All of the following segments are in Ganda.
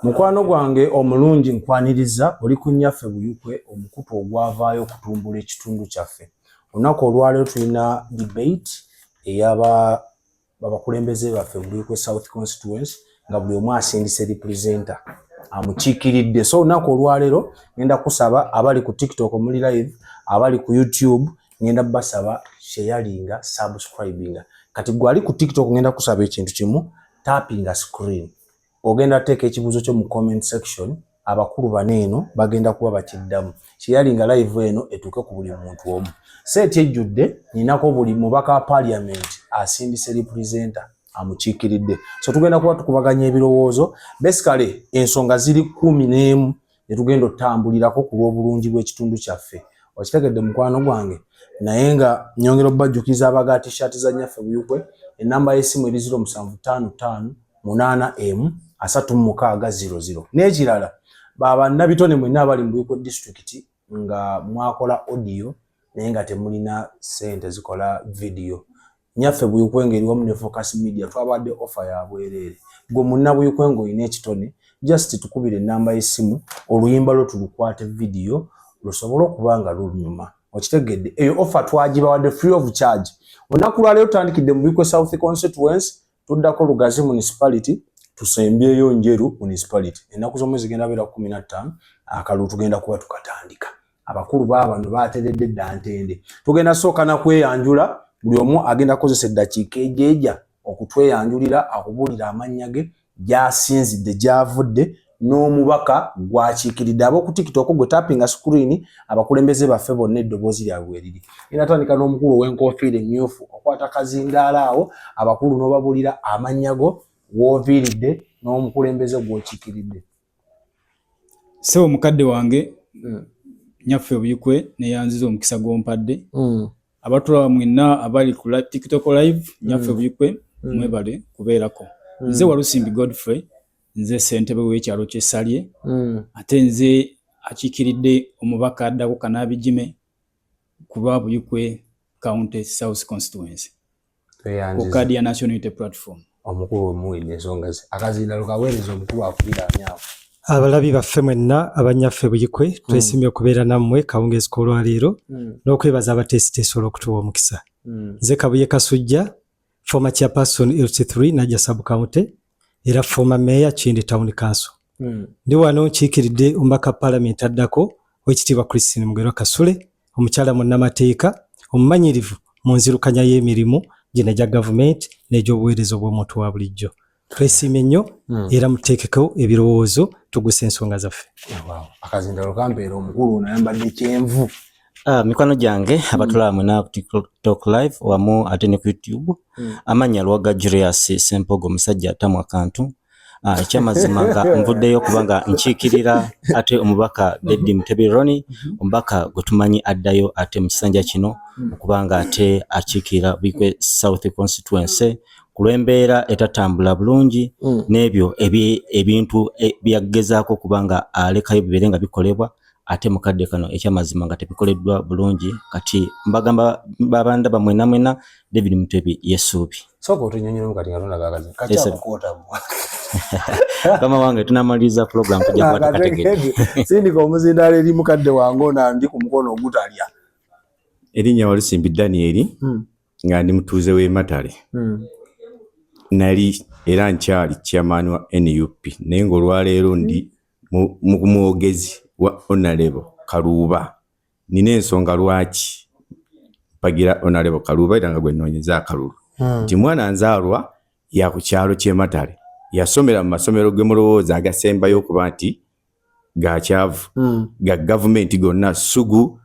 Mukwano gwange omulungi, nkwaniriza oli ku Nnyaffe Buyukwe, omukutu ogwavaayo okutumbula ekitundu kyaffe. Olunaku olwaleero tulina debate eyaba babakulembeze baffe mu Buyukwe South Constituency, nga buli omu asindise representer amukiikiridde. So olunaku olwaleero ngenda kusaba abali ku TikTok muli live, abali ku YouTube, ngenda basaba sharinga, subscribinga. Kati gwe ali ku TikTok, ngenda kusaba ekintu kimu: tappinga screen. Ogenda teeka ekibuuzo kyo mu comment section, abakulu bano eno bagenda kuba bakiddamu. Sharinga live eno etuuke ku buli muntu omu. Seeti ejjudde, ninako buli mubaka wa parliament asindise representer amukiikiridde. So tugenda kuba tukubaganya ebirowoozo. Basically ensonga ziri 11 netugenda otambulirako ku lw'obulungi bw'ekitundu kyaffe. Okitegedde, mukwano gwange? Naye nga nyongera obajjukiza abaga T-shirt za Nnyaffe Buyukwe, enamba y'essimu eri 0755 81 36 00. N'ekirala, babannabitone mwenna abali mu Buyukwe District nga mwakola audio naye nga temulina ssente zikola video, Nyaffe Buyukwe ng'eri wamu ne Focus Media twabadde offer ya bwereere. Gwe munna Buyukwe ng'olina ekitone, just tukubire enamba y'essimu, oluyimba lwo tulukwate video lusobole okuba nga lunyuma. Okitegedde? Eyo offer twagibawadde free of charge. Olunaku lwaleero tutandikidde mu Buyukwe South Constituency, tuddako Lugazi Municipality, tusembyeyo Njeru Municipality. Ennaku z'omwezi zigenda beera 15. Akalulu tugenda kuba tukatandika. Abakulu baabano bateredde dda ntende. Tugenda sooka nakweyanjula. Buli omu agenda kukozesa eddakiika ejeeja okutweyanjulira, akubuulira amannya ge, gy'asinzidde, gy'avudde n'omubaka gwakiikiridde. Ab'oku TikTok, gwe tappinga screen, abakulembeze baffe bonna eddoboozi lyabwe eriri. Inatandika n'omukulu ow'enkofiira emyufu, okwata kazindaala awo, abakulu n'obabuulira amannya go, w'oviiridde n'omukulembeze gw'okiikiridde. Ssebo mukadde wange, Nyaffe Buyukwe, neyanziza omukisa gw'ompadde. Abatulaba mwenna abali ku TikTok live, Nyaffe Buyukwe, mwebale kubeerako. Nze Walusimbi Godfrey, nze ssentebe w'ekyalo ky'Essalye, ate nze akiikiridde omubaka addako Kanaabigime ku lwa Buyukwe County South Constituency ku kaadi ya National Unity Platform. Omukulu omuwulidde ensonga ze. Akazindalo kaweereza omukulu akuliraanye awo. Abalabi baffe mwenna Abanyaffe Buyikwe, twesiimye okubeera nammwe kawungeezi k'olwaleero n'okwebaza abateesiteesi olw'okutuwa omukisa. Nze Kabuye Kasujja, former chairperson LC3 Najja Sub County, era former mayor Kindi Town Council. Ndi wano nkiikiridde omubaka parliament addako, Owekitiibwa Christine Mugerwa Kasule, omukyala munnamateeka omumanyirivu mu nzirukanya y'emirimu gino egya gavumenti n'egy'obuweereza obw'omuntu wa bulijjo. Twesiimye nnyo era muteekeko ebirowoozo tugusa ensonga zaffe. Akazindalo kampeera omukulu ono ayambadde kyenvu. Ah, mikwano gyange abatulaba mwena ku TikTok live wamu ate ne ku YouTube, amannya Lwaga Julius Sempogo, omusajja atamwa kantu. Ah, ekyamazima nga nvuddeyo kubanga nkiikirira ate omubaka David Mutebi Ronnie, omubaka gwe tumanyi addayo ate mu kisanja kino okubanga ate akiikirira Buikwe South Constituency ku lw'embeera etatambula bulungi n'ebyo ebintu byagezaako okuba nga alekayo bibeere nga bikolebwa, ate mukadde kano ekyamazima nga tebikoleddwa bulungi. Kati mbagamba babanda bamwena mwena, David Mutebi yesuubi. Sooka otunyonyolemu kati nga tondaga akazi kakyakukwota. Kama wange, tunamaliriza program tujja kuba tukategedde. Sindika omuzindaalo eri mukadde wange ono ndi ku mukono ogutalya. Erinnya Walusimbi Danieri, nga ndi mutuuze w'e Matale. Nali era nkyali chairman wa NUP, naye ng'olwaleero ndi mu mwogezi wa Honorable Kaluuba. Nina ensonga lwaki mpagira Honorable Kaluuba era nga gwe nnoonyeza akalulu, nti mwana nzaalwa ya ku kyalo ky'e Matale, yasomera mu masomero ge mulowooza agasembayo okuba nti gakyavu ga gavumenti gonna, Sugu,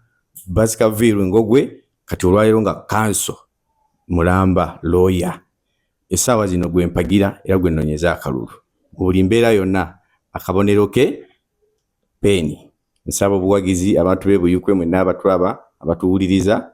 Baskerville, Ngogwe. Kati olwaleero nga kanso mulamba looya, essaawa zino gwe mpagira era gwe nnoonyeza akalulu mu buli mbeera yonna. Akabonero ke peeni. Nsaba obuwagizi abantu b'e Buyukwe mwenna abatulaba, abatuwuliriza.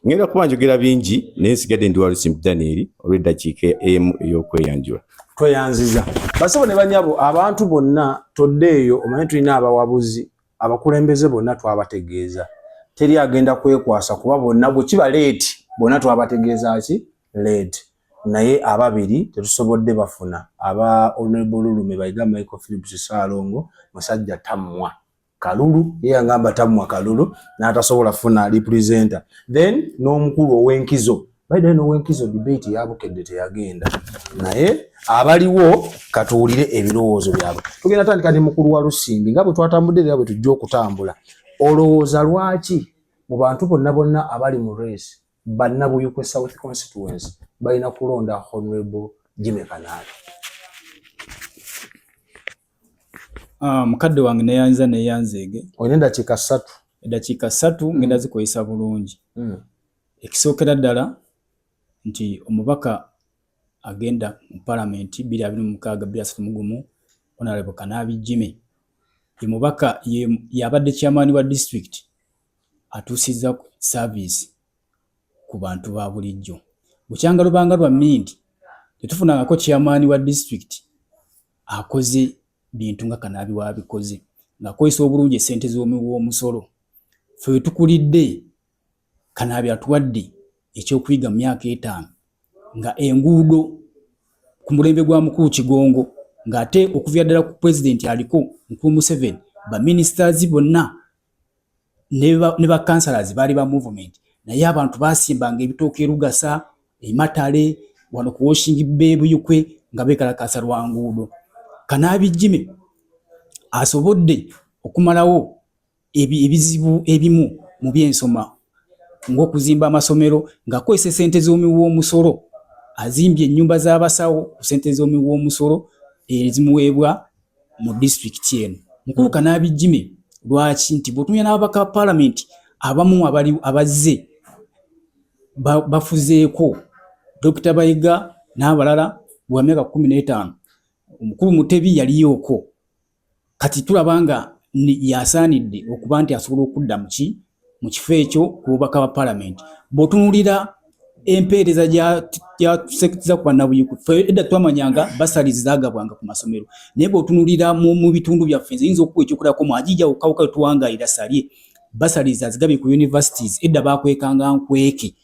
Ngenda kuba njogera bingi, naye nsigadde ndi Walusimbi Danieri olw'eddakiika emu ey'okweyanjula. Tweyanziza, basebo ne banyabo. Abantu bonna toddeeyo, omanye tulina abawabuzi. Abakulembeze bonna twabategeeza, teri agenda kwekwasa kuba bonna bwe kiba late, bonna twabategeeza ki late. Naye ababiri tetusobodde bafuna, aba Honorable Lulume Bayiga Michael Phillips Ssaalongo, musajja tammwa kalulu, ye yangamba tammwa kalulu n'atasobola funa representer, then n'omukulu ow'enkizo. By the way, n'ow'enkizo debate yabukedde teyagenda, naye abaliwo katuwulire ebirowoozo byabwe. Tugenda tandika ne mukulu wa Lusimbi, nga bwe twatambudde era bwe tujja okutambula. Olowooza lwaki mu bantu bonna bonna abali mu race, bannabuyukwe South constituency balina kulonda Honorable Jimmy Kanaabi? Ah, mukadde wange, neyanza neyanzeege. Olina eddakiika 3. Eddakiika 3 ngenda zikozesa bulungi. Ekisookera ddala nti omubaka agenda mu palamenti 2026 2031, Honorable Kanaabi Jimmy, ye mubaka yabadde chairman wa district atuusizza service ku bantu ba bulijjo. Bukyanga lubanga lwa mmindi tetufunangako chairman wa district akoze bintu nga Kanaabi wabikoze, ng'akozesa obulungi essente z'omuwi w'omusolo. Ffe we tukulidde, Kanaabi atuwadde ekyokuyiga mu myaka 5 nga enguudo ku mulembe gwa mukulu Kigongo, ng'ate okuviira ddala ku pulezidenti aliko mukulu Museveni, baministers bonna ne ba councillors baali ba movement, naye abantu basimbanga ebitooke erugasa ematale wano ku washing bebuyukwe nga bekalakasa lwa nguudo. Kanaabi Jimmy asobodde okumalawo ebizibu ebimu mu byensoma ng'okuzimba amasomero ng'akozesa essente z'omuwi w'omusolo, azimbye ennyumba z'abasawo ku ssente z'omuwi w'omusolo ezimuweebwa mu disitulikiti eno. Mukulu Kanaabi Jimmy lwaki nti bw'otumya n'ababaka ba paalamenti abamu abali abazze bafuzeeko Dr. Bayiga n'abalala bwa myaka 15, omukulu Mutebi yaliyooko, kati tulaba nga yasaanidde okuba nti asobola okudda muki mu kifo ekyo ku bubaka bwa paalamenti. Bw'otunuulira empeereza gyatusekuza ku bannabuyuku, ffe edda twamanyanga bursaries zaagabwanga ku masomero, naye bw'otunuulira mu bitundu byaffe, nze yinza okuwa ekyokulabirako mu Ajiija wokka wetuwangaalira Salye, bursaries azigabye ku universities. Edda bakwekanga nkweke.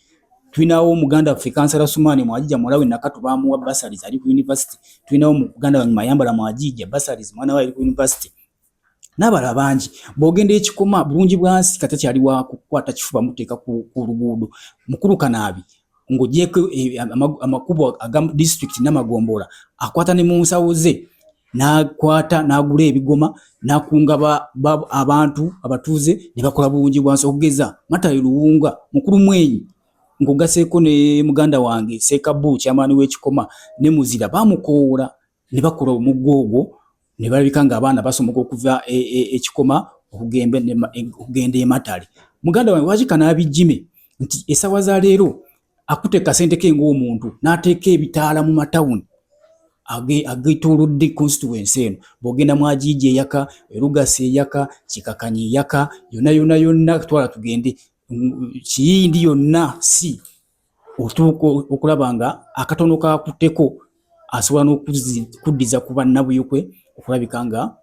Tulinawo muganda waffe kansala Sumaani mu Ajiija, muwala we Nakato bamuwa bursaries, ali ku university. Tulinawo muganda wange Mayambala mu Ajiija, bursaries, mwana we ali ku university n'abalala bangi. Bw'ogenda ekikoma bulungi bwansi kati akyali wa kukwata kifuba muteeka ku luguudo. Mukulu Kanaabi ng'ogyeko amakubo aga disitulikiti n'amagombola, akwata ne mu nsawo ze n'akwata n'agula ebigoma n'akunga abantu abatuuze ne bakola bulungi bwansi, okugeza Matayo Luwunga, mukulu Mwenyi, ng'ogaseeko ne muganda wange Seekabu kyamaani w'ekikoma ne Muzira, baamukowoola ne bakola omugga ogwo ne balabika ng'abaana basomoka okuva ekikoma okugenda ematale. Muganda wange, lwaki Kanaabi Jimmy nti essaawa za leero akutte kasente ke ng'omuntu n'ateeka ebitaala mu matawuni ageetoolodde constituency eno? Bw'ogenda mu Ajiiji eyaka, Erugasa eyaka, Kikakanyi eyaka, yonna yonna yonna, twala tugende Kiyindi yonna, si otuuka okulaba nga akatono kakutteko asobola n'okuddiza ku bannabuyukwe okulabika nga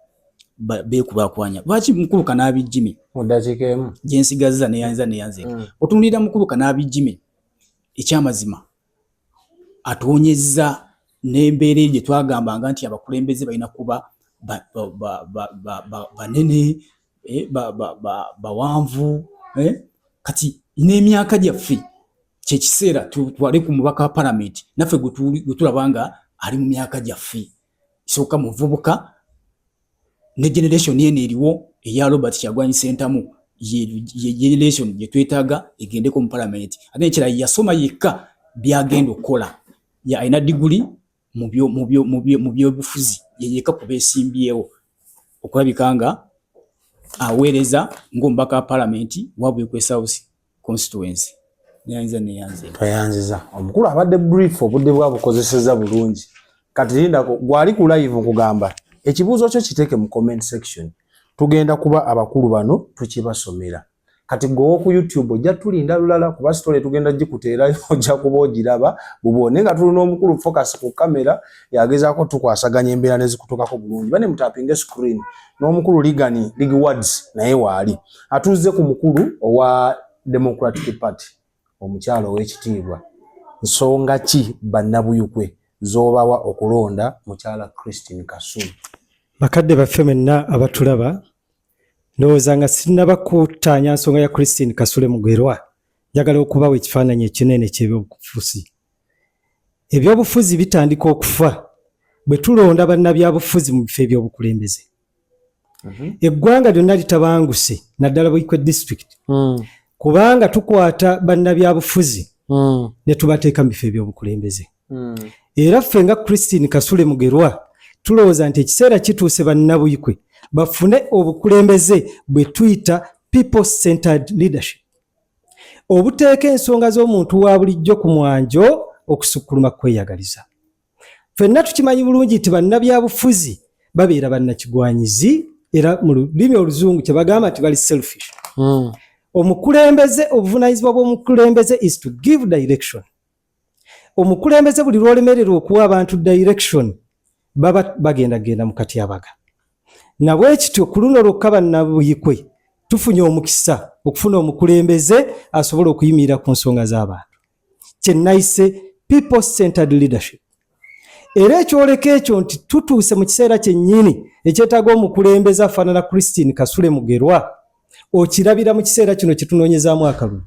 beekubaakwanya. Lwaki mukulu Kanaabi Jimmy? Mu ddakiika emu gyensigazza, neyanza neyanze, otunuulira mukulu Kanaabi Jimmy, ekyamazima atuwonyezza n'embeera eyo gye twagambanga nti abakulembeze balina kuba banene, bawanvu. Kati n'emyaka gyaffe kyekiseera tutwale ku mubaka wa palamenti naffe gwe tulaba nga ali mu myaka gyaffe, sooka muvubuka ne generation eno eriwo eya Robert Kyagulanyi Ssentamu, ye generation gye twetaaga egendeko mu palamenti. Ate nekirala, yasoma yekka byagenda okukola, alina diguli mu byobufuzi, ye yekka ku beesimbyewo okulabika nga aweereza ng'omubaka wa palamenti wa Buikwe South constituency. Neyanziza neyanze. Tweyanziza omukulu, abadde brief, obudde bwabukozeseza bulungi. Kati lindako gwali ku live, nkugamba ekibuuzo kyo kiteeke mu comment section, tugenda kuba abakulu bano tukibasomera. Kati gwe ku YouTube ojja tulinda lulala, kuba story tugenda gikuteerayo, ojja kuba ogiraba bubwo. Naye nga tulina omukulu focus ku kamera, yagezaako tukwasaganya embeera nezikutuukako bulungi. Bane mutapinge screen n'omukulu Ligani Lig Words naye waali atuuzze ku mukulu owa Democratic Party, omukyalo ow'ekitiibwa. Nsonga ki Bannabuyikwe z'obawa okulonda mukyala Christine Kasule? Bakadde baffe mwenna abatulaba, ndowooza nga sinnaba kuttaanya nsonga ya Christine Kasule Mugerwa, njagala okubawa ekifaananyi ekinene eky'ebyobufuzi. Ebyobufuzi bitandika okufa bwe tulonda bannabyabufuzi mu bifo eby'obukulembeze. Eggwanga lyonna litabanguse, naddala Buikwe district, kubanga tukwata bannabyabufuzi ne tubateeka mu bifo eby'obukulembeze. Era ffe nga Christine Kasule Mugerwa tulowooza nti ekiseera kituuse Bannabuyikwe bafune obukulembeze bwe tuyita people centered leadership, obuteeka ensonga z'omuntu wa bulijjo ku mwanjo okusukkuluma kweyagaliza. Ffenna tukimanyi bulungi nti bannabyabufuzi babeera bannakigwanyizi, era mu lulimi oluzungu kye bagamba nti bali selfish. Omukulembeze, obuvunaanyizibwa bw'omukulembeze is to give direction. Omukulembeze buli lw'olemererwa okuwa abantu direction, baba bagenda genda mu katyabaga. Nabwekityo ku luno lwokka Bannabuyikwe tufunye omukisa okufuna omukulembeze asobola okuyimirira ku nsonga z'abantu, kye people centered leadership. Era ekyoleka ekyo nti tutuuse mu kiseera kyennyini ekyetaaga omukulembeze afaanana Christine Kasule Mugerwa, okirabira mu kiseera kino kye tunoonyezaamu akalulu.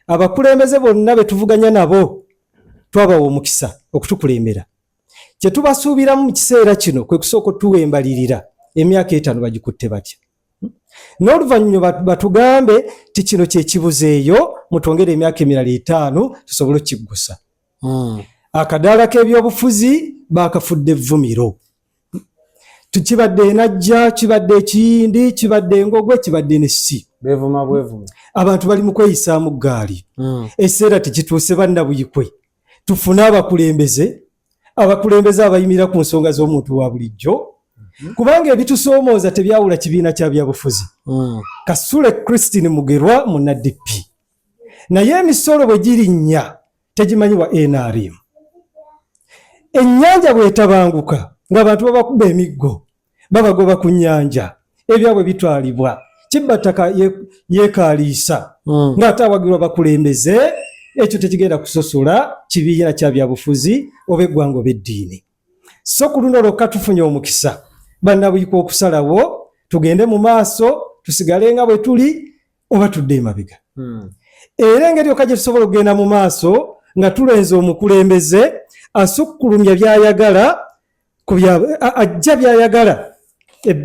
Abakulembeze bonna be tuvuganya nabo twabawa omukisa okutukulembera. Kye tubasuubiramu mu kiseera kino kwe kusooka otuwa embalirira, emyaka 5 bagikutte batya, n'oluvannyuma batugambe ti kino kyekibuzeeyo, mutwongere emyaka emirala 5 tusobole okukiggusa. Akadaala k'ebyobufuzi bakafudde evvumiro. Tukibadde enajja, kibadde ekiyindi, kibadde engogwe, kibadde nessi. Bevuma bwevuma. Abantu bali mu kweyisaamu ggaali. Ekiseera tekituuse Bannabuyikwe tufune abakulembeze, abakulembeze abayimirira ku nsonga z'omuntu wa bulijjo, kubanga ebitusoomooza tebyawula kibiina kya byabufuzi. Kasule Christine Mugerwa munna DP, naye emisolo bwe girinnya tegimanyi wa NRM. Ennyanja bw'etabanguka ng'abantu babakuba emiggo, babagoba ku nnyanja, ebyabwe bitwalibwa, kibbattaka yeekaaliisa ng'ate awagirwa bakulembeze. Ekyo tekigenda kusosola kibiina kya byabufuzi oba eggwanga oba eddiini. So ku luno lwokka tufunye omukisa Bannabuyika okusalawo tugende mu maaso, tusigale nga bwe tuli, oba tudde emabega. Era engeri yokka gye tusobola okugenda mu maaso nga tulenze omukulembeze asukkulumya by'ayagala ajja by'ayagala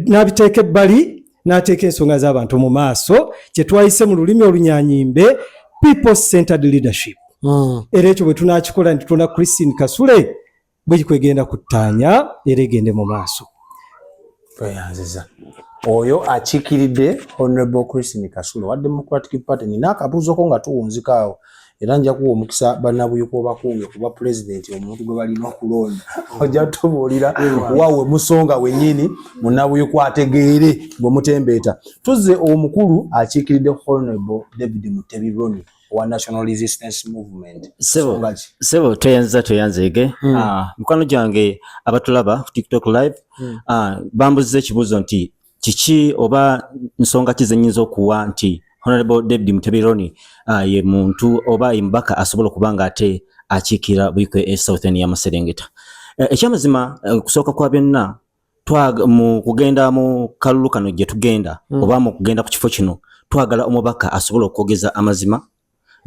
n'abiteeka ebbali, n'ateeka ensonga z'abantu mu maaso, kye twayise mu lulimi olunyanyimbe people centered leadership. Era ekyo bwe tunakikola nti tulonda Christine Kasule, bwekikwegenda kuttaanya era egende mu maaso. Tweyanziza oyo akiikiridde Honorable Christine Kasule wa Democratic Party. Nina akabuuzo ko nga tuwunzika awo, era nja kuwa omukisa Bannabuyuka obakunge kuba pulezidenti omuntu gwe balina okulonda. Ojja tubuulira wawe musonga wennyini Munnabuyuka ategeere gwe mutembeeta. Tuzze omukulu akiikiridde Honorable David Mutebi Ronnie owa National Resistance Movement. Sebo, Songa ki? Sebo, tweyanziza, tweyanzeege. Ah, mikwano gyange abatulaba ku TikTok live, bambuziza ekibuuzo nti kiki oba nsonga ki zenyinza okuwa nti Honorable David Mutebi Ronnie ye muntu oba ye mubaka asobola okuba nga ate akiikirira Buikwe e Southern ya Maserengeta. Ekyamazima, okusooka kwa byonna, mu kugenda mu kalulu kano gye tugenda, oba mu kugenda ku kifo kino, twagala omubaka asobola okwogeza amazima,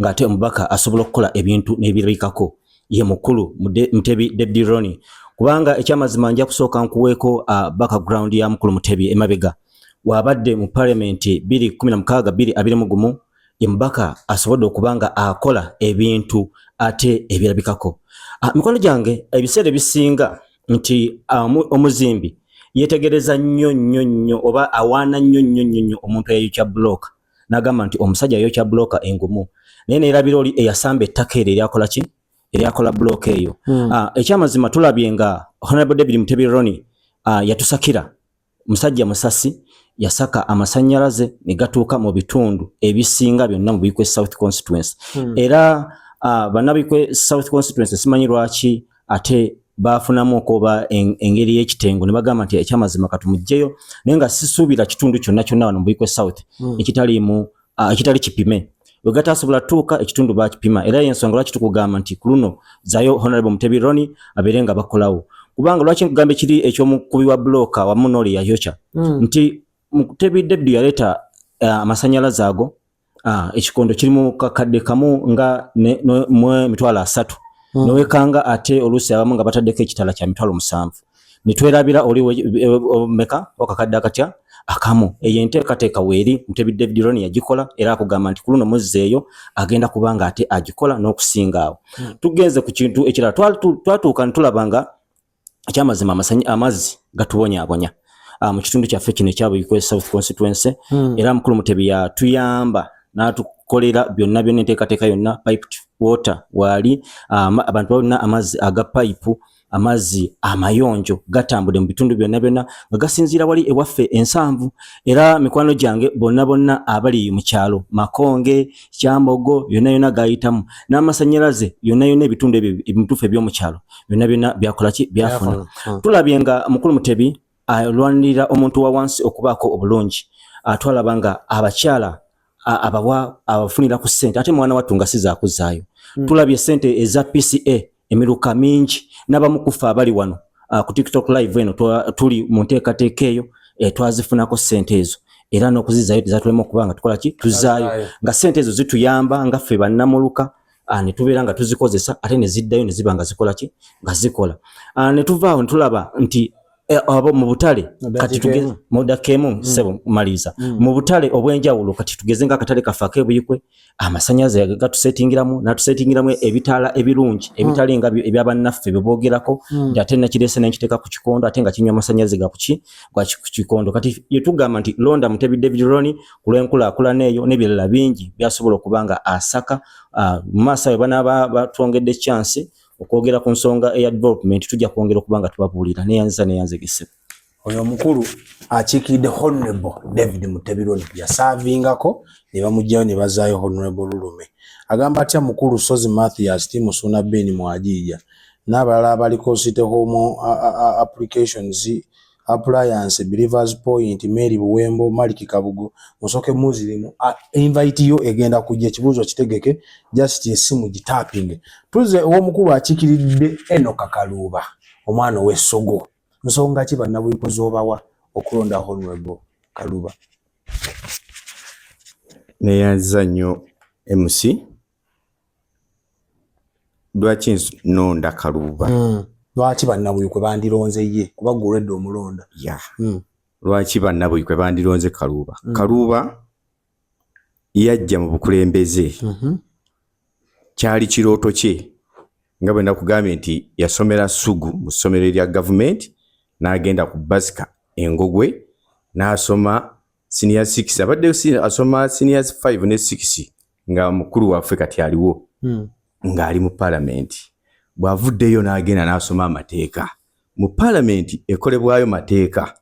ng'ate omubaka asobola okukola ebintu n'ebirabikako ye mukulu Mutebi David Ronnie. Kubanga ekyamazima, nja kusooka nkuweeko background ya mukulu Mutebi emabega wabadde mu parliament 2016 2021. Ye mubaka asobodde okuba nga akola ebintu ate ebirabikako. Mikwano gyange, ebiseera ebisinga nti omuzimbi yetegereza nnyo nnyo nnyo oba awaana nnyo nnyo nnyo nnyo omuntu eyayokya bulooka, n'agamba nti omusajja yayokya bulooka engumu, naye neerabira oli eyasamba ettaka eryo eryakola ki, eryakola bulooka eyo. Ekyamazima tulabye nga Honorable David Mutebi Ronnie yatusakira musajja musasi, yasaka amasannyalaze ne gatuuka mu bitundu ebisinga byonna mu Buikwe South constituency. Era Bannabikwe South constituency simanyi lwaki ate bafunamu oba engeri y'ekitengo ne bagamba nti ekyamazima katumuggyeyo, naye nga sisuubira kitundu kyonna kyonna wano mu Buikwe South ekitaliimu ekitali kipime. We gatasobola tuuka ekitundu bakipima, era yensonga lwaki tukugamba nti ku luno zayo Honorable Mutebi Ronnie abeere nga bakolawo, kubanga lwaki nkugamba ekiri ekyomukubi wa bulooka wamu n'oli yayokya nti Mutebi David yaleeta amasanyalaze ago, ekikondo kiri mu kakadde kamu nga mu 300,000 nowekanga, ate oluusi abamu nga bataddeko ekitala kya 700,000, nitwerabira oli meka wakakadde akatya akamu. Eyo enteekateeka weeri, Mutebi David Ronnie yagikola, era akugamba nti ku luno muzzeeyo agenda kubanga ate agikola n'okusinga awo. Tugenze ku kintu ekirala, twatuuka netulaba nga ekyamazima amazzi gatubonyaabonya mu kitundu kyaffe kino ekya Buikwe South constituency. Era mukulu Mutebi yatuyamba n'atukolera byonna byonna, enteekateeka yonna, piped water waali, abantu balina amazzi aga pipe, amazzi amayonjo gatambudde mu bitundu byonna byonna nga gasinziira wali ewaffe ensanvu. Era mikwano gyange bonna bonna abali mu kyalo Makonge, Kyambogo, yonna yonna gayitamu n'amasanyalaze, yonna yonna ebitundu ebyo ebituufu eby'omu kyalo byonna byonna byakola ki? Byafuna. Tulabye nga mukulu Mutebi alwanirira omuntu wa wansi okubaako obulungi. Twalaba nga abakyala abawa abafunira ku ssente, ate mwana wattu nga si zaakuzaayo. Tulabye ssente eza PCA emiruka mingi, n'abamu kufa abali wano ku TikTok live eno tuli mu nteekateeka eyo, twazifunako ssente ezo, era n'okuzizaayo tezatulema okuba nga tukola ki? Tuzaayo, nga ssente ezo zituyamba nga ffe bannamuluka, ne tubeera nga tuzikozesa, ate ne ziddayo ne ziba nga zikola ki? Nga zikola. Ne tuvaawo ne tulaba nti abo mu butale kati tugeze mu dakika emu, ssebo maliriza. Mu butale obw'enjawulo, kati tugeze ng'akatale kaffe ak'e Buyikwe, amasannyalaze gatusetingiramu, n'atusetingiramu ebitaala ebirungi ebitali nga ebyabannaffe bye boogerako nti ate nakireese nenkiteeka ku kikondo, ate nga kinywa amasannyalaze ga kuki? Gwa ku kikondo. Kati ye tugamba nti londa Mutebi David Ronnie ku lw'enkulaakulana eyo n'ebirala bingi byasobola okuba nga asaka mu maaso ayo. Banaaba batwongedde chance okwogera ku nsonga eya development, tujja kwongera okuba nga tubabuulira. Neyanziza, neyanzegese. Oyo omukulu akiikiridde Honorable David Mutebi Ronnie, yasaavingako ne bamugjayo ne bazaayo Honorable Lulume. Agamba atya mukulu Sozi Mathias Timusuuna Ben Mwajiija n'abalala abaliko City Home applications appliance Believers Point, Mary Buwembo, Maliki Kabugo, musoke muzirimu invite yo egenda kujja, ekibuuzo kitegeke, just esimu gitapinge. Tuze ow'omukulu akiikiridde Enoka Kaluuba, omwana ow'Essogo. Nsonga ki bannabuyiko z'obawa okulonda Honorable Kaluba? Neyanziza nnyo MC. Lwaki nonda Kaluuba? Lwaki bannabuyikwe bandironze ye, kuba gwe olwedde omulonda? Ya. Lwaki bannabuyikwe bandironze Kaluuba? Kaluuba yajja mu bukulembeze, kyali kirooto kye, nga bwe nakugambye nti yasomera Sugu mu ssomero erya gavumenti, n'agenda ku Basika Engogwe n'asoma senior 6, abadde asoma senior 5 ne 6 nga mukulu waffe kati aliwo ng'ali mu paalamenti. Bw'avuddeyo n'agenda n'asoma amateeka mu paalamenti ekolebwayo mateeka.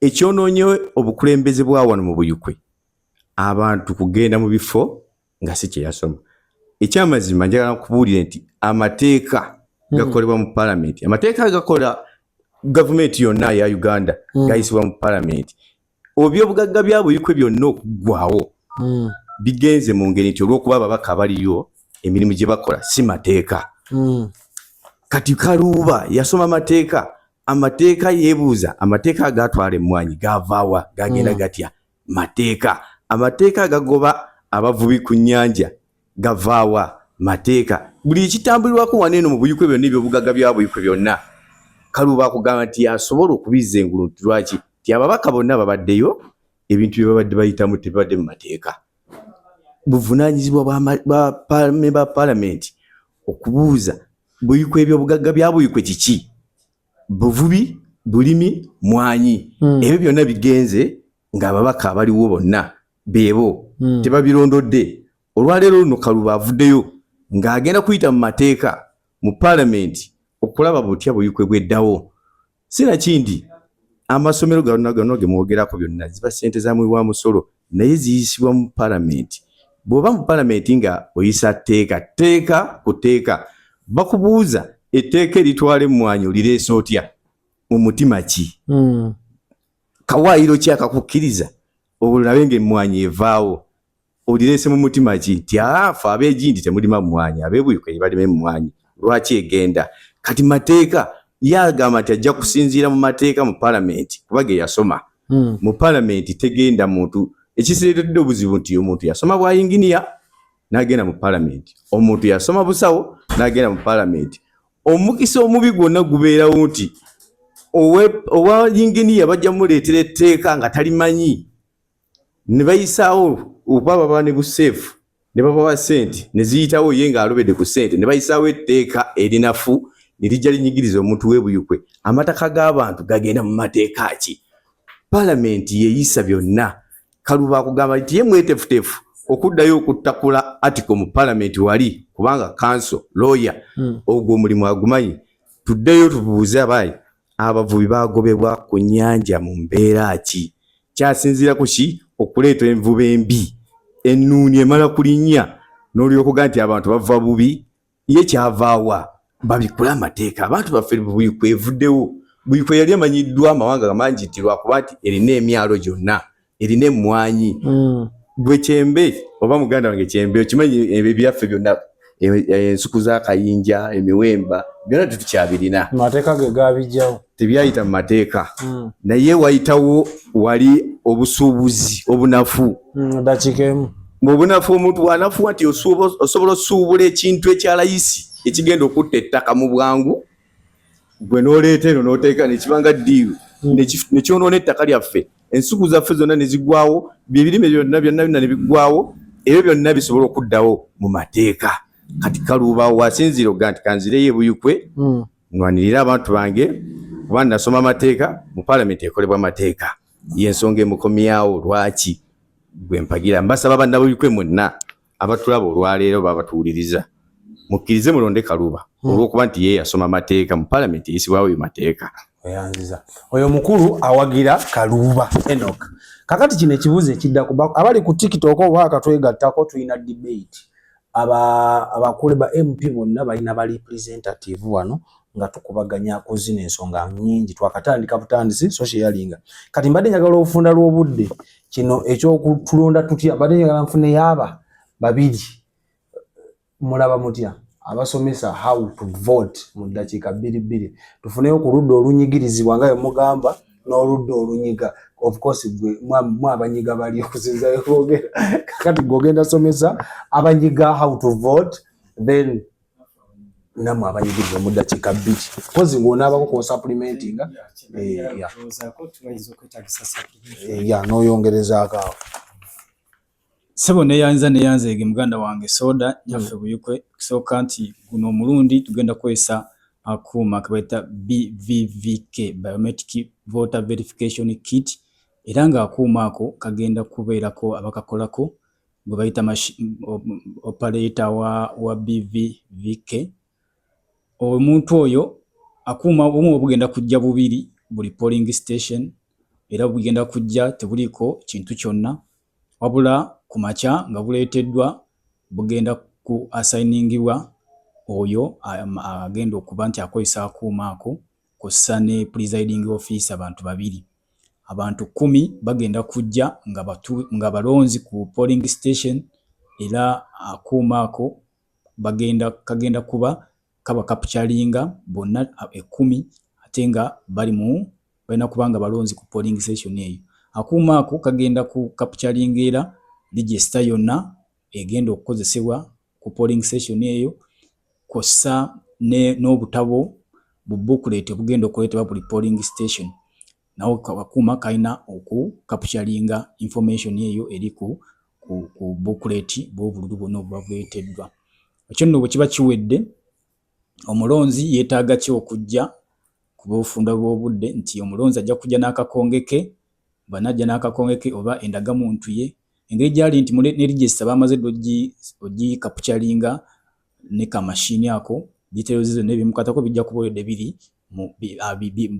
Ekyonoonye obukulembeze bwa wano mu Buyukwe, abantu kugenda mu bifo nga si kyeyasoma. Ekyamazima, njagala nkubuulire nti amateeka gakolebwa mu paalamenti. Amateeka gakola gavumenti yonna eya Uganda gayisibwa mu paalamenti. Obyobugagga bya Buyikwe byonna okuggwawo bigenze mu ngeri nti olw'okuba ababaka abaliyo emirimu gye bakola si mateeka. Kati Kaluuba yasoma mateeka. Amateeka yeebuuza, amateeka agatwala emmwanyi gavaawa, gagenda gatya? Mateeka. Amateeka agagoba abavubi ku nnyanja gavaawa? Mateeka. Buli ekitambulirwako wano eno mu Buyikwe byonna, ebyobugagga bya Buyikwe byonna, Kaluuba akugamba nti asobola okubizza engulu. Nti lwaki? Nti ababaka bonna babaddeyo, ebintu bye babadde bayitamu tebibadde mu mateeka. Buvunaanyizibwa bwa member wa paalamenti okubuuza Buyikwe ebyobugagga bya Buyikwe kiki? Buvubi, bulimi, mwanyi. Ebyo byonna bigenze ng'ababaka abaliwo bonna beebo tebabirondodde. Olwaleero luno Kaluba avuddeyo ng'agenda kuyita mu mateeka mu paalamenti okulaba butya Buyikwe bweddawo. Sinakindi amasomero gano gano ge mwogerako byonna ziba ssente za muwi wa musolo, naye ziyisibwa mu paalamenti. Bw'oba mu paalamenti nga oyisa tteeka, tteeka ku tteeka, bakubuuza etteeka eritwala emmwanyi olireese otya, mu mutima ki? Kawaayiro ki akakukkiriza olabe ng'emmwanyi evaawo? Olireese mu mutima ki nti afa ab'egindi temulima mmwanyi, ab'ebuyuka balima emmwanyi, lwaki egenda? Kati mateeka ye agamba nti ajja kusinziira mu mateeka mu palamenti kuba ge yasoma. Mu palamenti tegenda muntu. Ekisireetedde obuzibu nti omuntu yasoma bwa yinginiya n'agenda mu palamenti, omuntu yasoma busawo n'agenda mu palamenti. Omukisa omubi gwonna gubeerawo nti owa yinginiya bajja muleetera etteeka nga talimanyi, ne bayisaawo okuba baba ne buseefu ne babawa ssente ne ziyitawo, ye ng'alobedde ku ssente ne bayisaawo etteeka erinafu ne lijja linyigiriza omuntu w'ebuyukwe. Amataka g'abantu gagenda mu mateeka ki? Palamenti yeyisa byonna. Kaluba akugamba nti ye mwetefutefu okuddayo okuttakula article mu palamenti wali, kubanga counsel lawyer ogwo omulimu agumanyi. Tuddeyo tubuuze abayi abavubi bagobebwa ku nnyanja mu mbeera ki? Kyasinziira ku ki okuleeta envuba embi? Ennuuni emala kulinnya n'olyokuga nti abantu bava bubi, ye kyavaawa? Babikule amateeka. Abantu baffe Buyikwe evuddewo. Buyikwe yali emanyiddwa amawanga mangi nti lwakuba nti erina emyalo gyonna, erina emmwanyi. Gwe Kyembe oba muganda wange Kyembe, okimanyi ebyo ebyaffe byonna, ensuku z'akayinja, emiwemba, byonna tetukyabirina. Mateeka ge gabijjawo. Tebyayita mu mateeka, naye wayitawo wali obusuubuzi obunafu. Dakiika emu. Mu bunafu omuntu bw'anafuwa nti osobola osuubula ekintu ekyalayisi ekigenda okutta ettaka mu bwangu, gwe n'oleeta eno n'oteeka nekibanga deal nekyonoona ettaka lyaffe, ensuku zaffe zonna ne zigwawo, byebirime byonna byonna byonna ne biggwawo. Ebyo byonna bisobola okuddawo mu mateeka. Kati Kaluuba wasinziira okugaa nti kanzireyo ebuyukwe nwanirire abantu bange kuba nasoma amateeka, mu palamenti ekolebwa mateeka. Yensonga emukomyawo lwaki gwe mpagira. Mbasaba bannabuyukwe mwenna abatulaba olwaleero babatuwuliriza, mukkirize mulonde Kaluba olw'okuba nti ye yasoma amateeka, mu palamenti eyisibwawo eyo mateeka. Oyanziza oyo mukulu awagira Kaluuba Enoch. Kakati kino ekibuuzo ekiddako, abali ku TikTok oba akatwegattako, tulina debate. Abakulu ba MP bonna balina ba representative wano nga tukubaganya ku zino ensonga nnyingi. Twakatandika butandisi, so sharinga. Kati mbadde njagala obufunda lw'obudde kino ekyokutulonda tutya, mbadde njagala nfune yaaba babiri. Mulaba mutya abasomesa how to vote mu ddakiika bbiri bbiri? Tufuneyo ku ludda olunyigirizibwa nga bwe mugamba n'oludda olunyiga. Of course gwe mwe abanyiga bali okusinza kwogera. Kakati gwe ogenda somesa abanyiga how to vote, then namwe abanyigirizibwa mu ddakiika 2, kozi ng'onaabako k'osupplementinga. Yeah. Yeah, n'oyongerezaako awo. Ssebo, neyanza neyanzeege muganda wange Soda nyaffe Buyukwe. Kusooka nti guno omulundi tugenda kukozesa akuuma kebayita BVVK, Biometric Voter Verification Kit, era ng'akuuma ako kagenda kubeerako abakakolako gwe bayita operator wa BVVK. Omuntu oyo akuuma obumu bugenda kujja bubiri buli polling station, era bugenda kujja tebuliiko kintu kyonna, wabula ku makya nga buleeteddwa bugenda ku assigningibwa oyo agenda okuba nti akozesa akuuma ako, kw'ossa ne presiding officer, abantu babiri. Abantu 10 bagenda kujja nga balonzi ku polling station, era akuuma ako bagenda kagenda kuba kaba capturinga bonna 10, ate nga bali mu balina kuba nga balonzi ku polling station eyo. Akuuma ako kagenda ku capturinga era register yonna egenda okukozesebwa ku polling station eyo, kw'ossa n'obutabo bu booklet obugenda okuleetebwa buli polling station. Nawo akuuma kalina oku capturinga information eyo eri ku booklet bw'obululu bwonna obuba buleeteddwa. Ekyo nno bwe kiba kiwedde, omulonzi yeetaaga ki okujja ku bufunda bw'obudde? Nti omulonzi ajja kujja n'akakonge ke, bw'anajja n'akakonge ke oba endagamuntu ye, engeri gy'ali nti ne register bamaze dda ogicapturinga ne kamashini ako, details zonna ebimukwatako bijja kuba already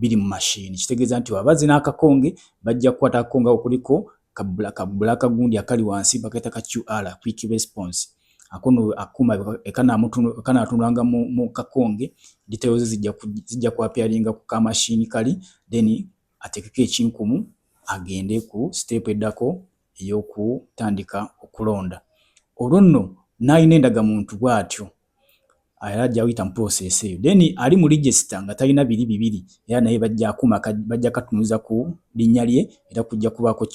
biri mu mashini. Kitegeeza nti bw'aba azze n'akakonge, bajja kukwata akakonge ako kuliko ka black gundi akali wansi bakayita ka QR, quick response. Ako nno akuuma kanaatunulanga mu kakonge, details zijja ku appearinga ku kamashini kali, then ateekeko ekinkumu agende ku step eddako. ey'okutandika okulonda. Olwo nno n'alina endagamuntu bw'atyo era ajja kuyita mu process eyo. Then ali mu register nga talina biri bibiri era naye bajja akuuma bajja katunuza ku linnya lye era kujja kubaako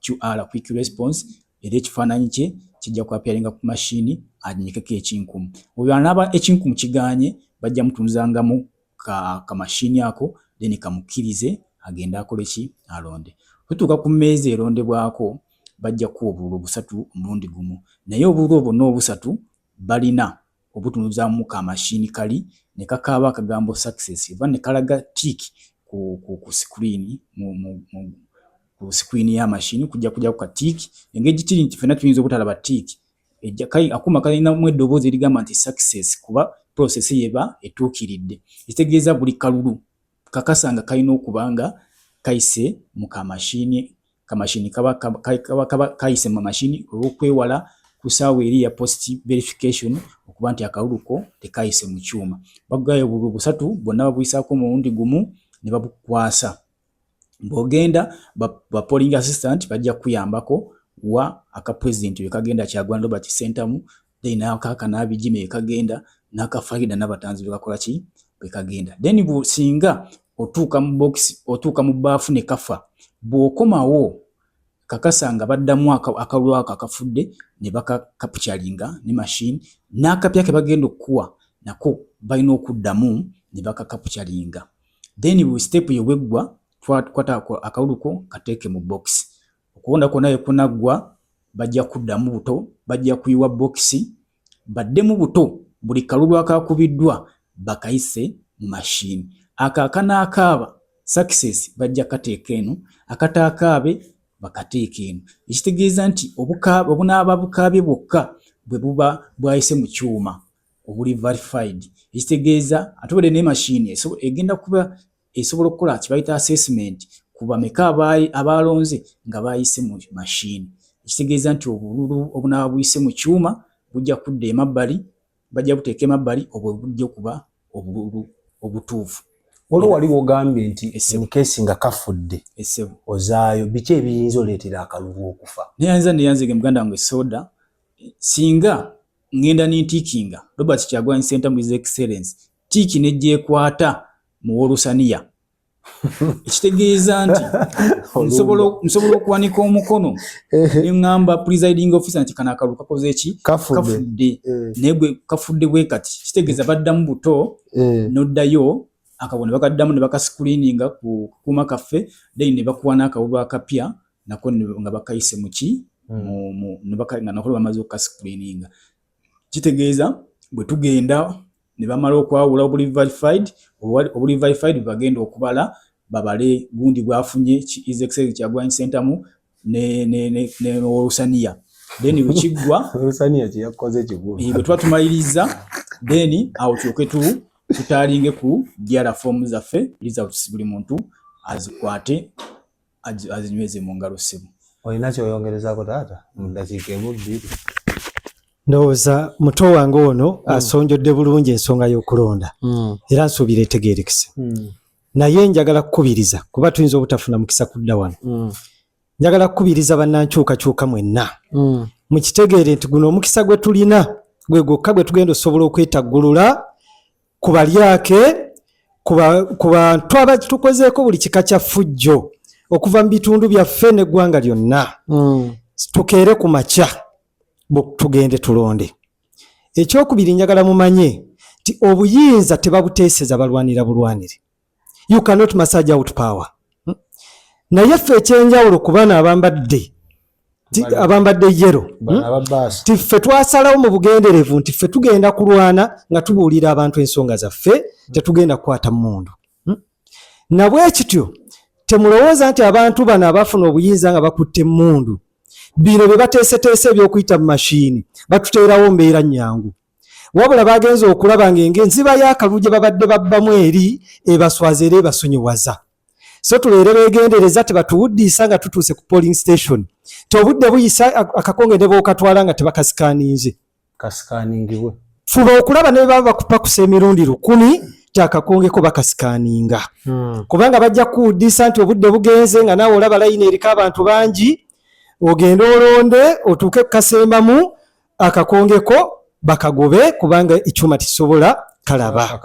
QR, quick response, era ekifaananyi kye kijja ku appearinga ku mashini anyikeko ekinkumu. Oyo anaaba ekinkumu kigaanye bajja mutunuzangamu ka kamashini ako then kamukkirize agende akole ki, alonde. Tutuuka ku mmeeza erondebwako bajja kuwa obululu busatu omulundi gumu, naye obululu obwo n'obusatu balina obutunuzaamu kamashini kali ne kakaaba akagambo success oba ne kalaga tick ku screen ku screen ya mashini kujja kujja ka tick. Engeri kiri nti ffenna tuyinza obutalaba tick, akuuma kalinamu eddoboozi erigamba nti success kuba process yeba etuukiridde, ekitegeeza buli kalulu kakasa nga kalina okuba nga kayise mu kamashini, kamashini kaba kaba kayise mu mashini olw'okwewala ku ssaawa eri eya post verification okuba nti akalulu ko tekayise mu kyuma. Bakugayo obululu busatu bwonna babuyisaako omulundi gumu ne babukukwasa. Bw'ogenda ba polling assistant bajja kukuyambako wa aka president we kagenda Kyagulanyi Robert Ssentamu, then n'aka Kanaabigime we kagenda, n'aka Farida Nabatanzi we kakola ki, bwe kagenda. Then singa otuuka mu box, otuuka mu bbaafu ne kafa, bw'okomawo kakasa nga baddamu akalulu ako akafudde ne bakakapturinga ne machine, n'akapya ke bagenda okukuwa nako balina okuddamu ne bakakapturinga. Then buli step ye bweggwa kwata akalulu ko kateeke mu box. Okulonda kwonna bwe kunaggwa bajja kuddamu buto, bajja kuyiwa bokisi baddemu buto buli kalulu akakubiddwa bakayise mu mashini. Ako akanaakaaba success bajja kateeka eno, akataakaabe bakateeka eno, ekitegeeza nti obunaaba bukaabye bwokka bwe buba bwayise mu kyuma obuli verified, ekitegeeza ate obadde ne mashini egenda kuba esobola okukola kye bayita assessment ku bameka abalonze nga bayise mu mashini, ekitegeeza nti obululu obunaaba buyise mu kyuma bujja kudda emabbali, bajja buteeka emabbali, obwo bujja okuba obululu obutuufu. Waliwo wali wogambye nti in case nga kafudde ozaayo, biki ebiyinza oleetera akalulu okufa? Neyanza neyanzege muganda wange soda, singa ngenda nintiikinga Robert Kyagulanyi Ssentamu His Excellence tick nejjekwata mu wolusaniya, ekitegeeza nti nsobola okuwanika omukono neŋŋamba presiding officer nti kano akalulu kakoze ki, kafudde, naye gwe kafudde bwe kati, kitegeeza baddamu buto n'oddayo akabona bakaddamu ne bakascreeninga ku kuuma kaffe, then ne bakuwa n'akalulu akapya nako nga bakayise muki nga nako bamaze okukascreeninga. Kitegeeza bwe tugenda ne bamala okwawula obuli verified, obuli verified bagenda okubala babale gundi bwafunye His Excellency Kyagulanyi Ssentamu ne Olusaniya, then bwe kiggwa Olusaniya kyeyakoze kigulu. Bwe tuba tumaliriza, then awo tulyoke tutaalinge ku DR form zaffe, results buli muntu azikwate azinyweze mu ngalo ssebo. Olina kyoyongerezaako taata mu ddakiika emu bbiri? Ndowooza muto wange ono asonjodde bulungi ensonga y'okulonda era nsuubira etegeerekese, naye njagala kukubiriza kuba tuyinza obutafuna mukisa kudda wano. Njagala kukubiriza bannankyukakyuka mwenna mukitegeere nti guno omukisa gwe tulina gwe gwokka gwe tugenda osobola okwetaggulula ku balyake, ku bantu abatukozeeko buli kika kya ffujjo okuva mu bitundu byaffe n'eggwanga lyonna. Tukeere ku makya tugende tulonde. Ekyokubiri, njagala mumanye nti obuyinza tebabuteeseza, balwanira bulwanire. You cannot massage out power. Naye ffe ekyenjawulo ku bano abambadde yellow, Bano ababaasi. Ti ffe twasalawo mu bugenderevu nti ffe tugenda kulwana nga tubuulira abantu ensonga zaffe, tetugenda kukwata mmundu. Nabwe kityo temulowooza nti abantu bano abafuna obuyinza nga bakutte emmundu, bino bye bateeseteese eby'okuyita mu mashiini batuteerawo mbeera nnyangu, wabula bagenza okulaba ng'enziba y'akalulu gye babadde babbamu eri ebaswaza era ebasonyiwaza. So tubeere beegendereza, tebatuwuddiisa nga tutuuse ku polling station ti obudde buyisa akakonge ne bookatwala nga tebakasikaninze. Kasikaningibwe. Fuba okulaba ne baba bakupakusa emirundi 1000 ti akakongeko bakasikaninga, kubanga bajja kuwuddiisa nti obudde bugenze nga naawe olaba layini eriko abantu bangi. Ogende olonde otuuke kukasembamu akakongeko bakagobe, kubanga ekyuma tekisobola kalaba.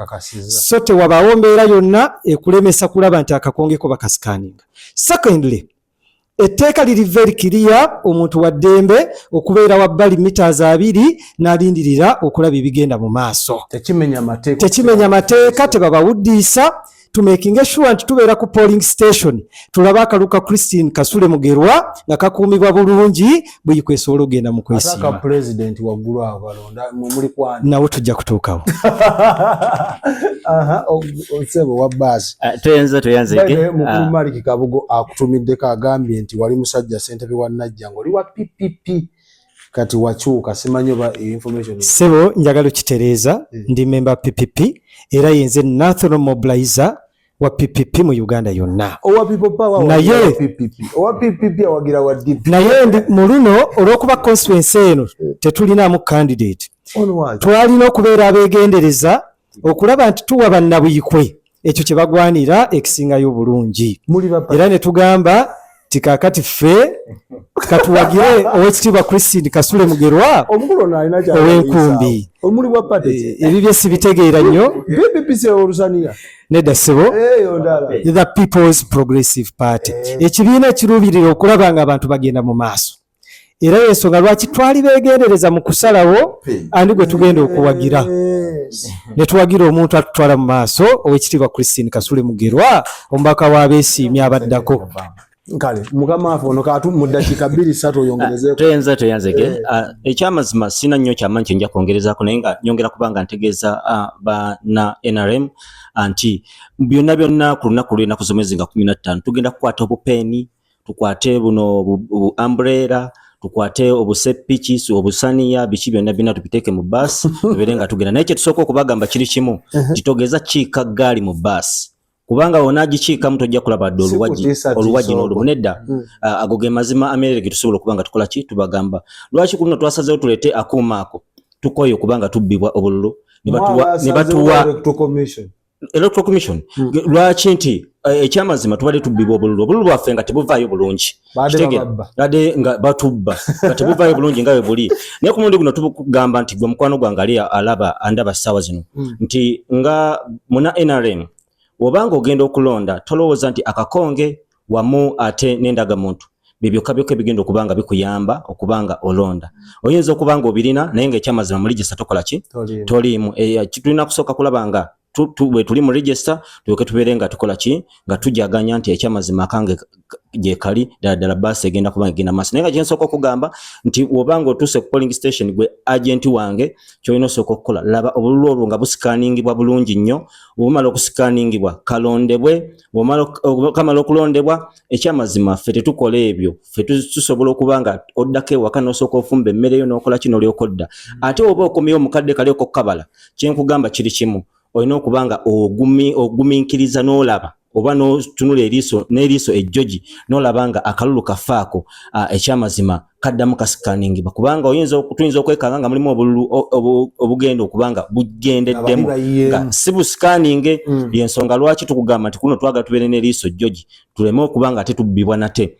So tewabaawo mbeera yonna ekulemesa kulaba nti akakongeko bakasikaninga. Secondly, etteeka liri very clear, omuntu wa ddembe okubeera wabbali mita 2 n'alindirira okulaba ebigenda mu maaso. Tekimenya mateeka, tebabawuddiisa. Tumakinge sure nti tubeera ku polling station, tulabe akalulu ka Christine Kasule Mugerwa nga kakuumibwa bulungi, Buyikwe esobola okugenda mu kwesiima. Nawe tujja kutuukawo. Sebo wa baasi. Tweyanza, tweyanzege. Mukulu Maliki Kabugo akutumiddeko, agambye nti wali musajja ssentebe wa Najja ng'oli wa PPP, kati wakyuka, simanyi oba information. Sebo, njagala okitereeza. Ndi memba PPP, era yenze national mobilizer wa PPP mu Uganda yonna. Owa People Power. Naye owa PPP awagira wa DP. Naye ndi mu luno, olw'okuba constituency eno tetulinaamu candidate, twalina okubeera abeegendereza okulaba nti tuwa bannabuyikwe ekyo kye bagwanira ekisingayo obulungi, era ne tugamba ti kaakati ffe katuwagire Owekitiibwa Christine Kasule Mugerwa ow'enkumbi. Ebibye sibitegeera nnyo. Nedda ssebo, the People's Progressive Party, ekibiina ekiruubirira okulaba nga abantu bagenda mu maaso, era yensonga lwaki twali beegendereza mu kusalawo ani gwe tugenda okuwagira, ne tuwagira omuntu atutwala mu maaso, Owekitiibwa Christine Kasule Mugerwa, omubaka w'abeesiimye abaddako. Kale mukama waffe ono katu mu ddakiika 2 3 oyongerezeeko. Tweyanza, tweyanzege. Ekyamazima sina nnyo kyamaanyi kyenja kwongerezaako, naye nga nyongera kubanga ntegeeza bana NRM nti byonna byonna ku lunaku lw'ennaku z'omwezi nga 15 tugenda kukwata obupeeni, tukwate buno bu umbrella, tukwate obusepiki, obusaniya, biki byonna byonna tubiteeke mu baasi, tubeere nga tugenda. Naye kyetusooka okubagamba kiri kimu, titogeza kiika ggaali mu baasi, kubanga wonaagikiikamu tojja kulaba dde oluwagi n'olumu nedda. Ago ge mazima ameerere ge tusobola okuba nga tukola ki, tubagamba. Lwaki ku luno twasazeewo tuleete akuuma ako? Tukooye okuba nga tubbibwa obululu ne batuwa Electoral Commission. Lwaki nti ekyamazima tubadde tubbibwa obululu, obululu bwaffe nga tebuvaayo bulungi, badde nga batubba nga tebuvaayo bulungi nga bwe buli. Naye ku mulundi guno tugamba nti gwe mukwano gwange ali alaba andaba ssaawa zino, nti nga muna NRM bw'obanga ogenda okulonda, tolowooza nti akakonge wamu ate n'endagamuntu bye byokka byokka ebigenda okuba nga bikuyamba okuba nga olonda. Oyinza okuba nga obirina, naye nga ekyamazima mu register tokola ki, toliimu. Tulina kusooka kulaba nga bwe tuli mu register, tulyoke tubeere nga tukola ki, nga tujaganya nti ekyamazima akange gye kali ddala ddala, baasi egenda kuba nga egenda maaso. Naye nga kyensooka okugamba nti bw'obanga otuuse ku polling station, gwe agent wange, kyolina osooka okukola, laba obululu olwo nga busikaningibwa bulungi nnyo. Bwomala okusikaningibwa, kalondebwe. Kamala okulondebwa, ekyamazima ffe tetukola ebyo. Ffe tusobola okuba nga oddako ewaka n'osooka ofumba emmere yo n'okola kino, olyoka odda. Ate oba okomyewo omukadde kali okokukabala, kyenkugamba kiri kimu, olina okuba nga ogumiikiriza n'olaba oba n'otunula eriiso n'eriiso ejjogi n'olaba nga akalulu kaffe ako ekyamazima kaddamu kasikaningibwa, kubanga tuyinza okwekanga nga mulimu obululu obugenda okuba nga bugendeddemu nga si busikaninge. Yensonga lwaki tukugamba nti kuno twagala tubeere n'eriiso jjogi, tuleme okuba nga ate tubbibwa nate.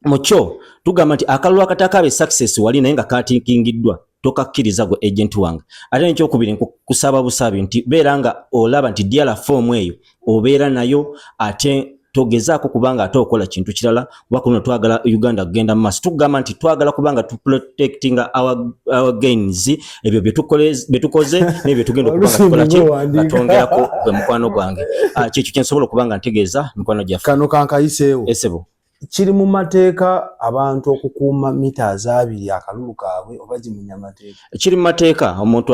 Mukyo tugamba nti akalulu akatakabe success wali naye nga katikingiddwa, tokakkiriza gwe agent wange. Ate nekyokubiri, nkusaba busabi nti beera nga olaba nti DR form eyo obeera nayo, ate togezaako kubanga ate okola kintu kirala, kuba kuno twagala Uganda kugenda mu maaso. Tukugamba nti twagala kubanga tuprotectinga our gains, ebyo byetukoze n'ebyo byetugenda okuba nga tukola ki, nga twongerako. Gwe mukwano gwange, kyekyo kyensobola okuba nga ntegeeza mikwano gyaffe. Kano kankayiseewo. Esebo. Kiri mu mateeka abantu okukuuma mita 2 akalulu kaabwe, oba gimenya mateeka? Kiri mu mateeka, omuntu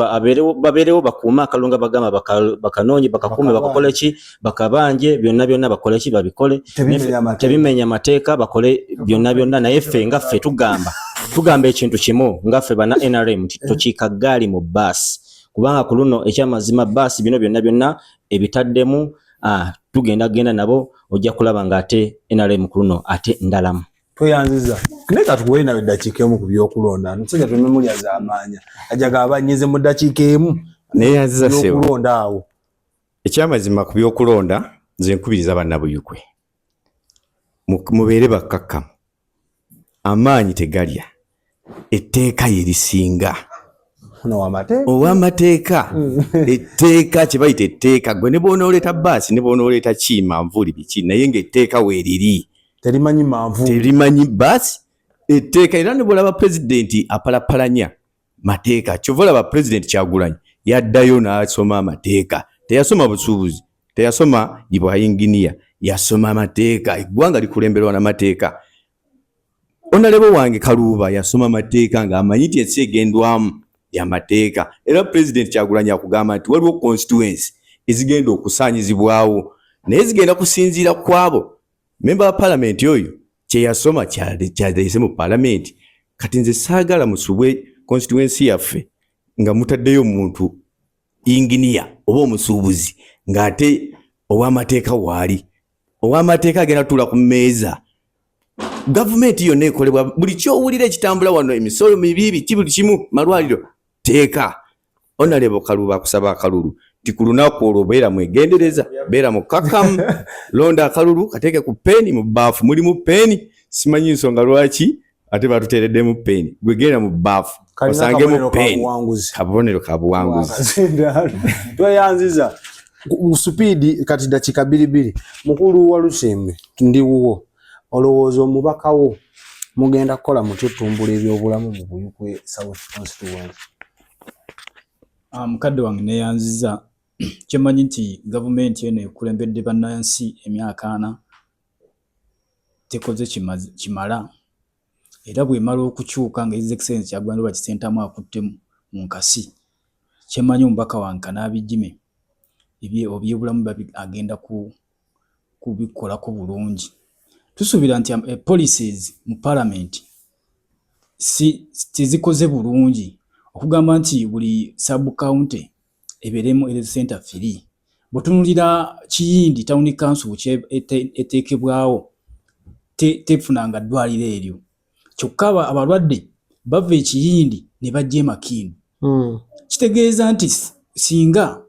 babeerewo bakuume akalulu nga bagamba bakanoonye, bakakuume, bakakole ki, bakabanje, byonna byonna bakole ki, babikole. Tebimenya mateeka, bakole byonna byonna. Naye ffe nga ffe tugamba ekintu kimu nga ffe bana NRM nti tokiika ggaali mu baasi, kubanga ku luno ekyamazima baasi bino byonna byonna ebitaddemu, tugenda genda nabo, ojja kulaba nga ate NRM ku luno ate ndalamu. Tweyanziza, naye katukuwe nawe eddakiika emu ku byokulonda. Omusajja tumemulya zamaanya ajaga abanyize mu ddakiika emu. Neyanziza ssebo. Byokulonda awo. Ekyamazima ku byokulonda, nze nkubiriza bannabuyukwe mubeere bakkakkamu. Amaanyi tegalya, etteeka ye lisinga. Ow'amateeka etteeka kye bayita etteeka, gwe ne bw'onooleeta baasi ne bw'onooleeta ki manvuuli biki, naye ng'etteeka weeriri. Terimanyi manvuuli, terimanyi baasi, etteeka. Era ne bw'olaba pulezidenti apalapalanya mateeka, kyova olaba Pulezidenti Kyagulanyi yaddayo n'asoma amateeka. Teyasoma busuubuzi, teyasoma bwa yinginiya, yasoma amateeka. Eggwanga likulemberwa n'amateeka. Honourable wange Kaluuba yasoma amateeka ng'amanyi nti ensi egendwamu yamateeka. Era Pulezidenti Kyagulanyi akugamba nti waliwo constituency ezigenda okusaanyizibwawo, naye zigenda kusinziira ku abo memba wa palamenti oyo kyeyasoma kyaleese mu palamenti. Kati nze saagala musubwe constituency yaffe nga mutaddeyo omuntu inginiya oba omusuubuzi ng'ate ow'amateeka waali. Ow'amateeka agenda tutuula ku mmeeza. Gavumenti yonna ekolebwa, buli kyowulira ekitambula wano, emisolo mibi, biki, buli kimu, malwaliro, teeka. Honourable Kaluba akusaba akalulu nti ku lunaku olwo beera mwegendereza, beera mukkakkamu, londa akalulu kateeke ku peeni. Mu bbaafu mulimu peeni, simanyi nsonga lwaki ate batuteereddemu peeni. Gwe genda mu bbaafu osangemu peeni, kabonero ka buwanguzi. Tweyanziza supiidi kati dakiika bbiri bbiri. Mukulu wa Lusimbi, ndi wuwo. Olowooza omubaka wo mugenda kukola mutya otumbula ebyobulamu mu Buyikwe South constituency? Mukadde wange, neyanziza. Kyemanyi nti gavumenti eno ekulembedde bannansi emyaka 40, tekoze kimala. Era bwemala okukyuka nga His Excellency Kyagulanyi Robert Ssentamu akutte mu nkasi, kyemanyi omubaka wange Kanaabi Jimmy ebyobulamu agenda kubikolako bulungi. Tusuubira nti policies mu parliament si tezikoze bulungi okugamba nti buli sub county ebeeremu health center 3. Bw'otunuulira Kiyindi Town Council eteekebwawo, tefunanga ddwaliro eryo, kyokka abalwadde bava e Kiyindi ne bajja e Makindu. Kitegeeza nti singa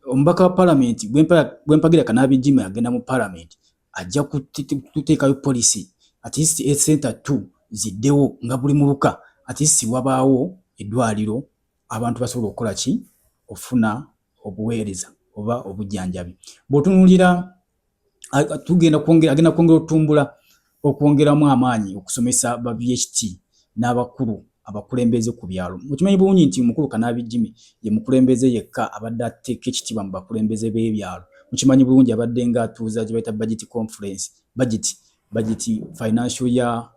omubaka wa palamenti gwempagira Kanaabi Jimmy agenda mu palamenti, ajja kuteekayo policy at least health center 2 ziddewo, nga buli muluka at least wabaawo eddwaliro abantu basobola okukola ki, ofuna obuweereza oba obujjanjabi. Bw'otunuulira tugenda kwongera, agenda kwongera otumbula, okwongeramu amaanyi okusomesa ba VHT n'abakulu abakulembeze ku byalo. Okimanyi bulungi nti omukulu Kanaabi Jimmy ye mukulembeze yekka abadde ateeka ekitiibwa mu bakulembeze b'ebyalo. Mukimanyi bulungi abadde nga atuuza gye bayita budget conference, budget financial ya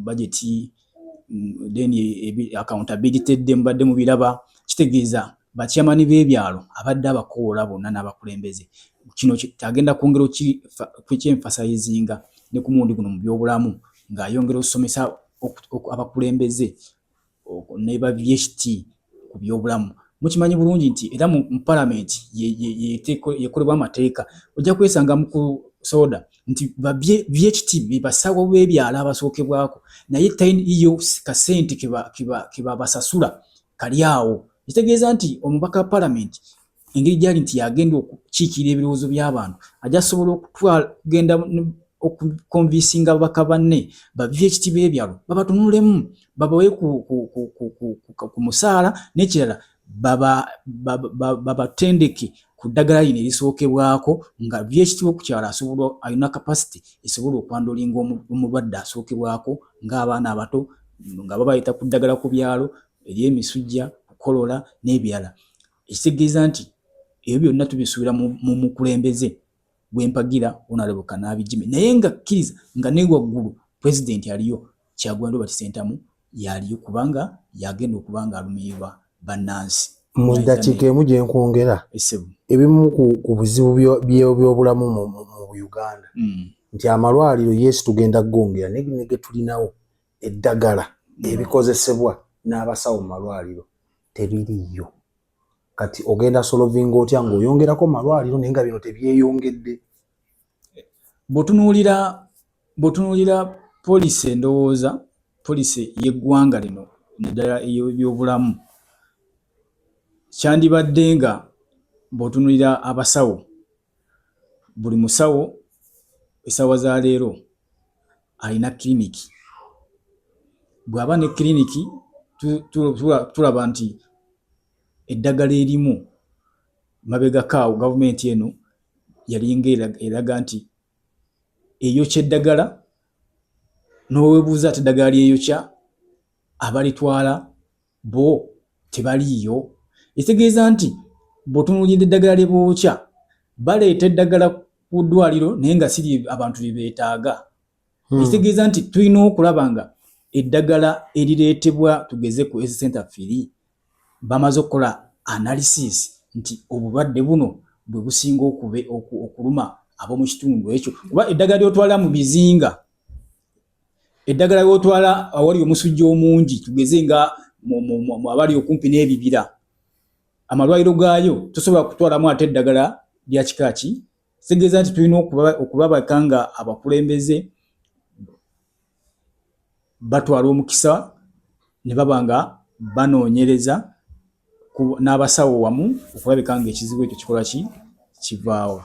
budget, then accountability dde mubadde mubiraba. Kitegeeza bachairman b'ebyalo abadde abakoola bonna n'abakulembeze. Kino agenda kwongera kukyemphasizinga ne ku mulundi guno mu byobulamu, ng'ayongera okusomesa abakulembeze ne ba VHT ku byobulamu. Mukimanyi bulungi nti era mu palamenti yekolebwa amateeka, ojja kwesanga mu soda nti ba VHT be basawo b'ebyalo abasookebwako, naye yo kasente kebabasasula kali awo. Kitegeeza nti omubaka wa palamenti, engeri gyali nti yagenda okukiikirira ebirowoozo by'abantu, ajja sobola okugenda okuconvincinga ababaka banne ba VHT b'ebyalo babatunulemu, babawe ku musaala, n'ekirala babatendeke ku ddagala lino erisookebwako, nga VHT w'okukyalo asobola, alina capacity esobola okuhandlinga omulwadde asookebwako ng'abaana abato nga babayita ku ddagala ku byalo ery'emisujja, kukolola n'ebirala. Ekitegeeza nti ebyo byonna tubisuubira mu mukulembeze gwempagira Honorable Kanaabi Jimmy, naye nga kkiriza nga ne waggulu pulezidenti aliyo, Kyagulanyi Robert Ssentamu yaliyo, kubanga yagenda okuba nga alumirirwa bannansi. Mu ddakiika emu gye nkwongera, ebimu ku buzibu by'obulamu mu Uganda nti amalwaliro, yes, tugenda kugongera, naye ne ge tulinawo, eddagala, ebikozesebwa n'abasawo mu malwaliro tebiriiyo. Kati ogenda solvinga otya ng'oyongerako malwaliro naye nga bino tebyeyongedde? Bw'otunuulira policy, endowooza policy y'eggwanga lino naddala ey'ebyobulamu, kyandibadde nga bw'otunuulira abasawo, buli musawo essaawa za leero. Alina kiriniki. Bw'aba ne kiriniki, tulaba nti eddagala erimu mabegako awo gavumenti eno yalinga eraga nti eyokya eddagala, n'owebuuza ati eddagala lyeyokya, abalitwala bo tebaliiyo. Ekitegeeza nti bw'otunuulira eddagala lye bookya, baleeta eddagala ku ddwaliro naye nga siri abantu lye beetaaga. Ekitegeeza nti tulina okulaba nga eddagala erireetebwa, tugeze ku health center firi, bamaze okukola analysis nti obulwadde buno bwe businga okuluma ab'omu kitundu ekyo, kuba eddagala ly'otwala mu bizinga, eddagala ly'otwala awali omusujja omungi, tugeze nga abali okumpi n'ebibira, amalwaliro gaayo tosobola kutwalamu ate eddagala lya kika ki. Kitegeeza nti tulina okulabaka nga abakulembeze batwala omukisa ne baba nga banoonyereza n'abasawo wamu okulabika nga ekizibu ekyo kikola ki, kivaawo.